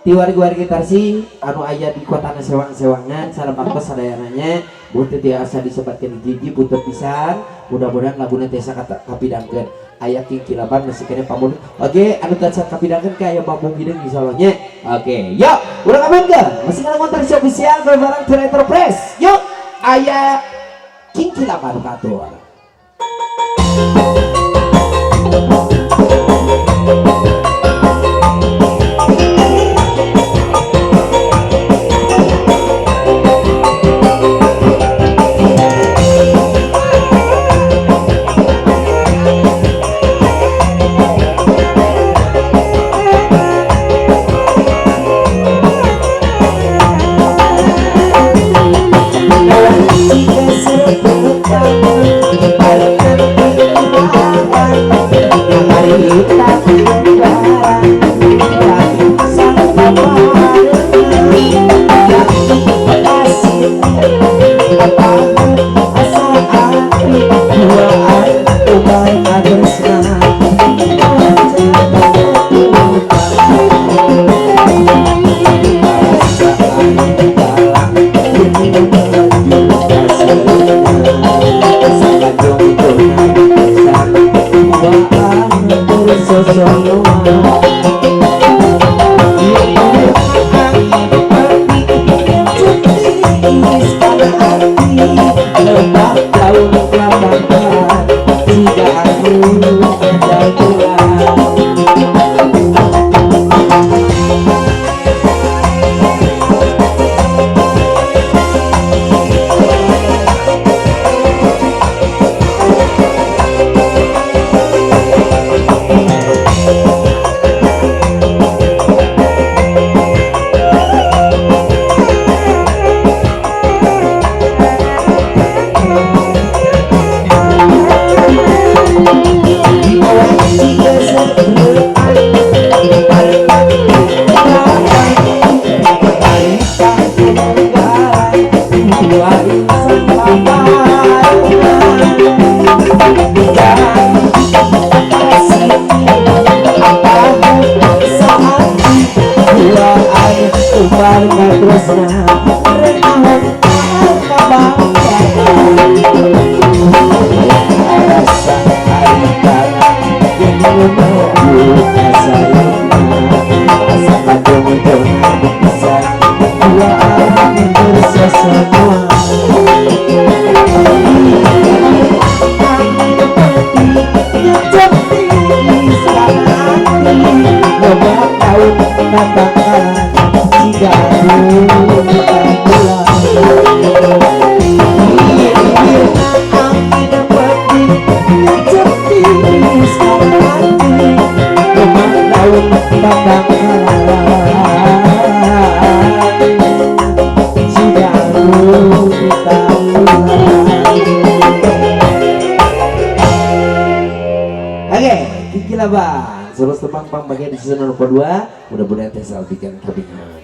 Ti wargi-wargi Tarsi anu aya di kotana sewang-sewangan sareng baktos sadayananya buat teu tiasa disebatkeun hiji punten pisan, mudah-mudahan laguna tiasa kapidangkeun. Aya King Kilaban masih keneh pamun. Oke, anu tiasa kapidangkeun ka aya Bambu Hideung insyaallah nya. Oke, yuk urang amaenkeun masih kana Tarsi official bareng Theater Press. Yuk, aya King Kilaban katur. Oke, King Kilaban. Terus tepang pang bagian di season nomor 2. Mudah-mudahan teh bikin kebingungan.